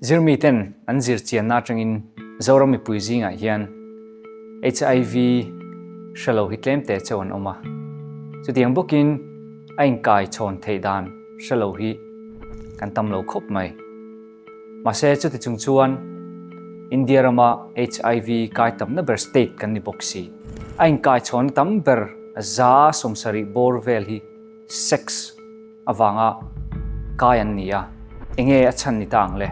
Zirmiten an zir chianna atangin Zoram mipui zingah hian HIV hre lo hi tlem te chauh an awm a. Chutiang bawkin a inkai chhawn theih dan hre lo hi kan tam lo khawp mai. Mahse chuti chung chuan India rama HIV kai tamna ber state kan ni bawk si. A inkai chhawnna tam ber 70% bawr vel hi sex avanga kai an ni a, enge a chhan ni ta ang le?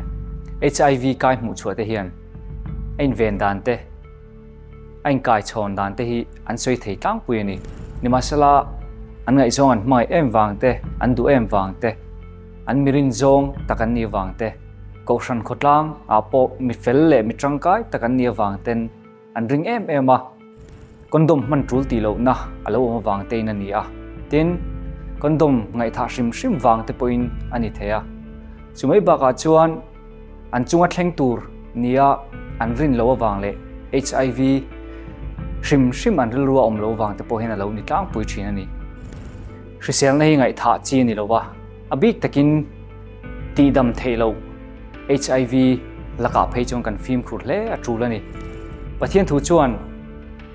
HIV kai hmuh chhuah te hian a inven dan te, a inkai chhawn dan te hi an sawi thei tlangpui a ni. Nimahsela, an ngaihzawng an hmangaih em vang te, an duh em vang te, an mirin zawng tak an nih avang te, kohhran khawtlang ah pawh mi fel leh mi tangkai tak an nih avang ten an ring em em a, condom hman tul tih lohna a lo awm avang tein a ni a. Tin, condom ngaihthah hrim hrim vang te pawhin a ni thei a. Chumai bakah chuan an chunga thleng tur nia an rin loh avang leh HIV hrim hrim an rilru a awm loh avang te pawh hian a lo ni tlangpui thin a ni. Hriselna hi ngaihthah chi a ni lo va, a bik takin tihdam theih loh HIV lakah phei chuan kan fimkhur hle a tul a ni. Pathian thu chuan,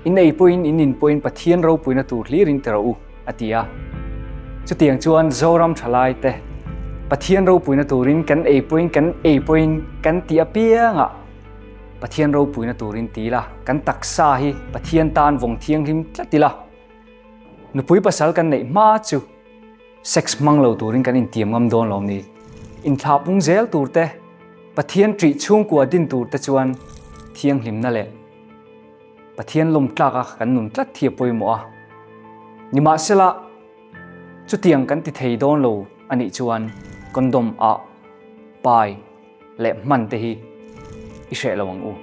In ei pawhin in in pawhin Pathian ropuina tur hlirin ti rawh u, a ti a. Chutiang chuan Zoram thalai te Pathian ropuina turin kan ei pawhin kan ei pawhin kan ti apiangah Pathian ropuina turin ti ila, kan taksa hi Pathian tan vawng thianghlim tlat ila. Nupui pasal kan neih hma chu sex hmang lo turin kan intiam ngam dawn lo ni. Inthlah pung zel tur te, Pathian ṭih chhungkua din tur te chuan thianghlimna leh Pathian lawm tlaka kan nun tlat hi a pawimawh a. Nimahsela, chutiang kan ti thei dawn lo a nih chuan condom ah pai leh hman te hi i hreh lo ang u.